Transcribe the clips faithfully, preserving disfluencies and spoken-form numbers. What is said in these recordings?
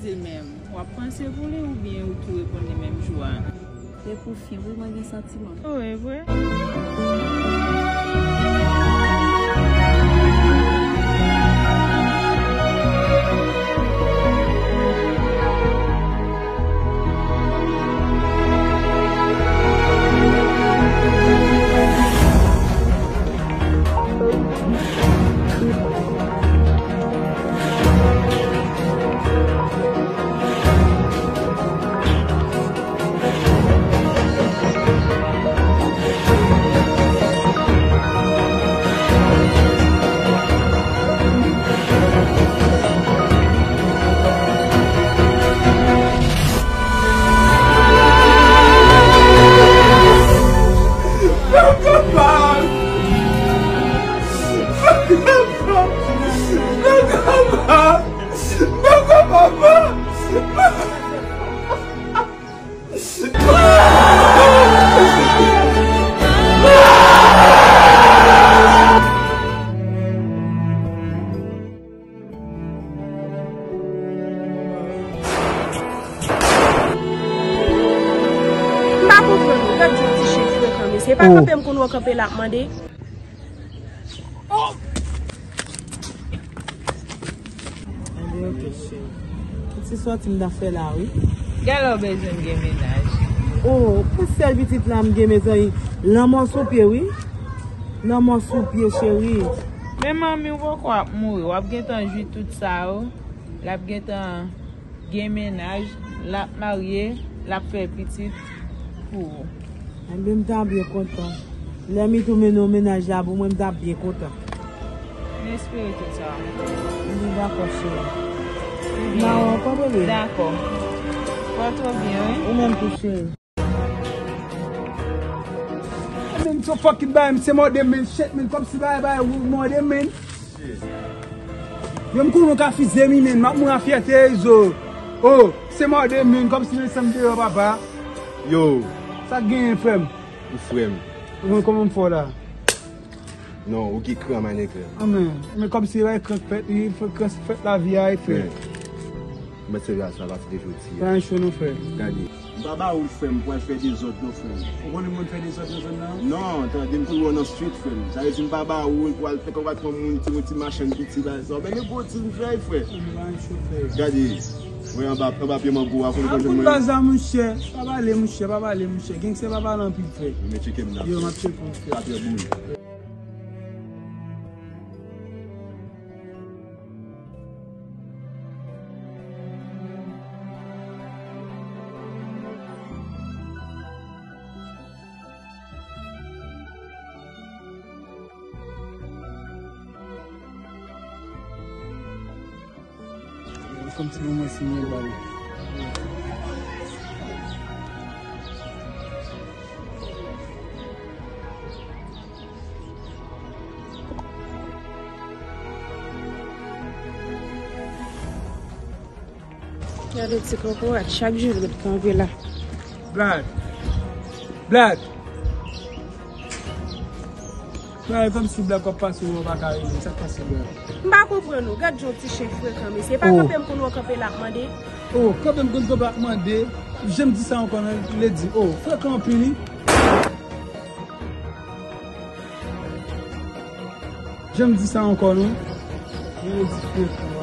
Di l menm, w ap panse pou li oubyen ou tou reponn li menm jou a? Se pou fi, wi, mwen gen santiman. O, e vre? M pa konprann ou. Gad yon ti chen frekan, mesye. E pa kanpe m konn wè kanpe la ap mande. Ebyen, ok, cheri. Ti sòti m t ap fè la, wi. Gèlè w bezwen gen mennaj. Oh, pou sèl pitit la m gen, mezanmi. Lanmò sou pye, wi. Lanmò sou pye, cheri. Men manmi, w poko ap mouri. W ap gentan jwi tout sa yo. L ap gentan gen mennaj, l ap marye, l ap fè pitit pou ou. Enben, m ta byen kontan. Lè m tou mennen w mennaj la pou mwen, m ta byen kontan. M espere tout sa. Ebyen, dakò, cheri. Ebyen, dakò, bebe. Dakò. Pòte w byen, wi. Ou menm tou, cheri. Men so fucking bagay, m se mòde men, shit, men, kòmsi bagay, bagay, mòde men. Yo, m konnen w ka fize mi, men, m ap mouri a fyète, zo. Oh, se mòde men, kòmsi men sanm deyò, papa. Yo. Sa k genyen, frè m? Ou frè m. Ou konn kòman m fè w la? Non, ou gen kran, my nigga. Ah, men, men kòmsi bagay kran k fèt, wi, kran k fèt lavi a, wi, frè. Men. Mèt sèvi a sa apati de jodi a. Pa ancho non, frè. Gade. M pa ba ou l, frè m, pou al fè dezòd non, frè m. Ou konnen moun fè dezòd nan zòn nan? Non, tande, m tou wè w nan street, frè m. Sa vle di m pa ba ou l pou al fè, kòm al pran moun, ti, moun ti machann piti, bagay sa. Men nèg gwo ti m fè, frè. M pa ancho, frè. Gade. Wè anba, anba pye mango a, konnen konn jwenn mwen. Kout baz la, monchè. Pa pale, monchè, pa pale, monchè. Gangstè pa pale anpil, frè. Men tcheke m la. Yo, m ap tcheke w, frè. Katè boul. Kòmsi pou mwen siyen bal. Gade ti kokorat, chak jou l ret kanpe la. Black! Black! Bagay kòmsi Black w ap pase w pa ka rele, sa k pase Black? M pa konprann ou, gad jan ti chen frekan, mesye. E pa kanpe m konn wè kanpe la ap mande. Oh, kanpe m konn kanpe ap mande. Jan m di sa ankò nan ledi. Oh, frekan anpil, wi. Jan m di sa ankò, non. Jan m di frekan, wi.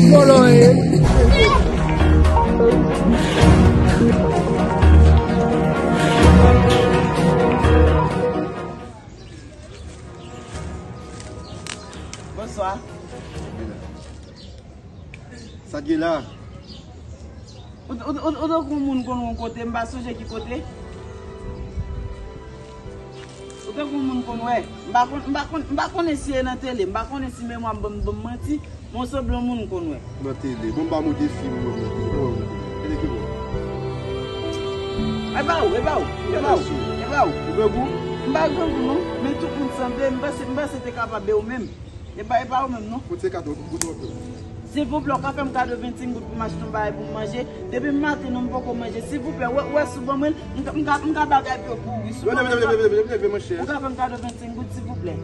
Vòlò ye. Bonswa. Sa k gen la? Ou, ou, ou, ou tankou moun konn yon kote, m pa sonje ki kote. Ou tankou moun konn wè. M pa konn, m pa konn, m pa konnen si e nan tele, m pa konnen si memwa m ban m, ban m manti, men w sanble yon moun konn wè. Nan tele. Bon, m ba m yon defi, mwen, nan tele. Tele ki bò? E pa ou, e pa ou, e pa ou, e pa ou. Ou grangou? M pa grangou, non, men tout moun sanble, m panse, m panse te kapab e ou menm. E pa, e pa ou menm, non. Kote ka, kote w ap fè? Silvouplè, ou ka fè m kado vennsenk goud pou m achte yon bagay pou m manje? Depi maten, non, m poko manje. Silvouplè, ou wè, ou wè si w ban mwen l, m ka, m ka, m ka ba gad yo pou ou, wi. Si w ban mwen l, ou ka fè m kado vennsenk goud, silvouplè.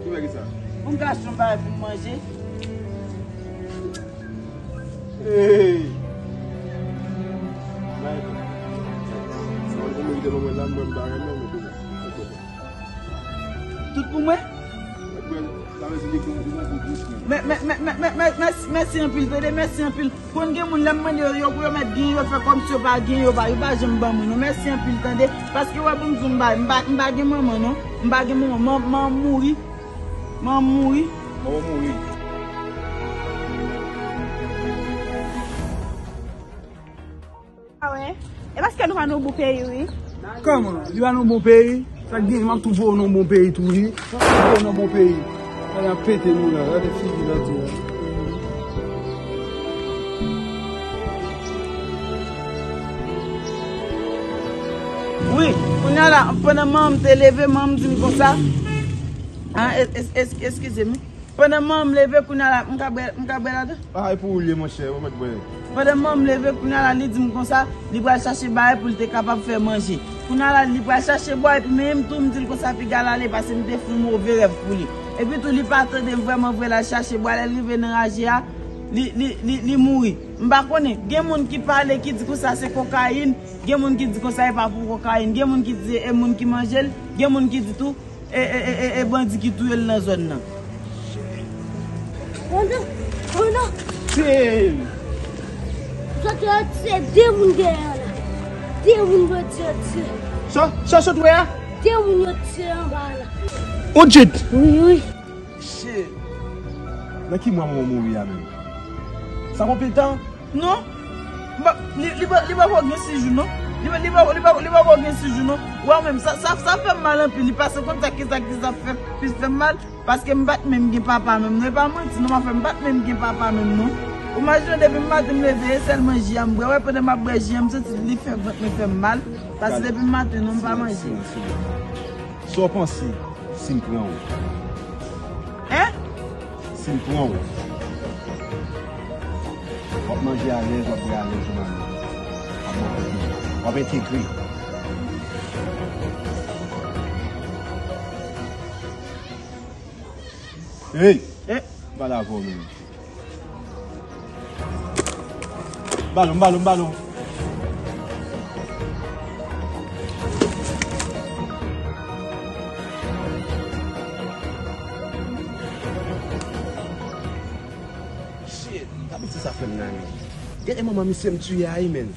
Pou m ka achte yon bagay pou m manje. Hey! Tout pou mwen? Mè, mè, mè, mè, mè, mè, mèsi, mèsi anpil, tande, mèsi anpil. Konn gen moun, lè m mande yo, yo pou yo mèt gen, yo fè kòmsi yo pa gen, yo pa, yo pa janm ban mwen, non. Mèsi anpil, tande. Paske, wè, pou m di w, m pa, m pa, m pa gen manman, non. M pa gen manman, man, man mouri. Man mouri. Manman mouri. Ah ouais. E paske nou pa nan bon peyi, wi. Kòman? Li pa nan bon peyi? Sa k gen, m ap tou voye w nan bon peyi tou, wi. M ap tou voye w nan bon peyi. Gade ap pete nou la, gade figi la tou. Wi, kounye a la, pandan manman m te leve, manman m di m konsa, ah, es-, es-, es-, eskize m. Pandan manman m leve, kounye a la, m ka bwè, m ka bwè ladan? Ah, e pou ou l ye, monchè, ou mèt bwè. Pandan manman m leve, kounye a la, li di m konsa, li pral chache bagay pou l te kapab fè manje. Kounye a la, li pral chache bwa, epi menm tou, m di l konsa, piga l ale, paske m te fè yon move rèv pou li. Epi tou, li pa tande m vrèman vre, l al chache bwa, lè l rive nan raje a, li, li, li, li mouri. M pa konnen, gen moun ki pale, ki di konsa se kokayin, gen moun ki di konsa e pa pou kokayin, gen moun ki di e moun ki manje l, gen moun ki di tou, e, e, e, e, e bandi ki touye l nan zòn nan. Konan, konan. Sòt yo tire de moun dèyè la. De moun yo tire, tire. Sa, sa sòt wè a? De moun yo tire anba la. Ou dit? Wi, wi. Shit. Nan ki mwa manman mouri a menm? Sa konbyen tan? Non. Ba, li, li pa, li pa poko gen sis jou, non. Li pa, li pa, li pa, li pa poko gen sis jou, non. Ou wè menm, sa, sa, sa fè m mal anpil. Li pase konn sa ki, sa ki sa fè, plis fè m mal. Paske m pa t menm gen papa menm, non. E pa manti, non, m ap fè, m pa t menm gen papa menm, non. Ou imajine depi maten m leve, e sèlman ji a m bwè. Wè, pandan m ap bwè ji a, m santi li fè vant mwen fè m mal. Paske depi maten, non, m pa manje. Sa w panse si m pran ou? Hein? Si m pran ou, w ap manje alèz, w ap bwè alèz, w ap, w ap entegre. Hey! Eh! M pale avè w menm. Balon, balon, balon. Shit, gade ti sa fè m la, men. Gade manman misye m tiye a, men.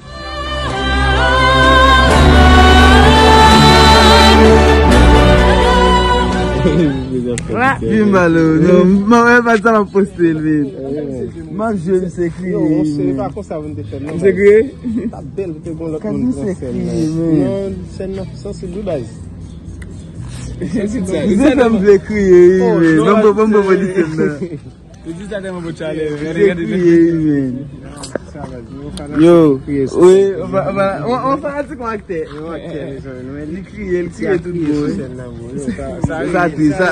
Li malo, non, mwen pa sa m ap poste l, men. M ap jwe misye kriye, men. Misye kriye? T ap bèl pou te gon lòt moun pran sèn nan. Non, sèn nan sansib wi baz. Misye fè m vle kriye, wi, men. Ban m pran, ban m pran, pran di sèn nan. Ou di sa tèlman bon chalè. Gade, gade, gade. Yo, wi, on fanatik, on aktè. Li kriye, li kriye tout bon, wi. Sa tris, sa.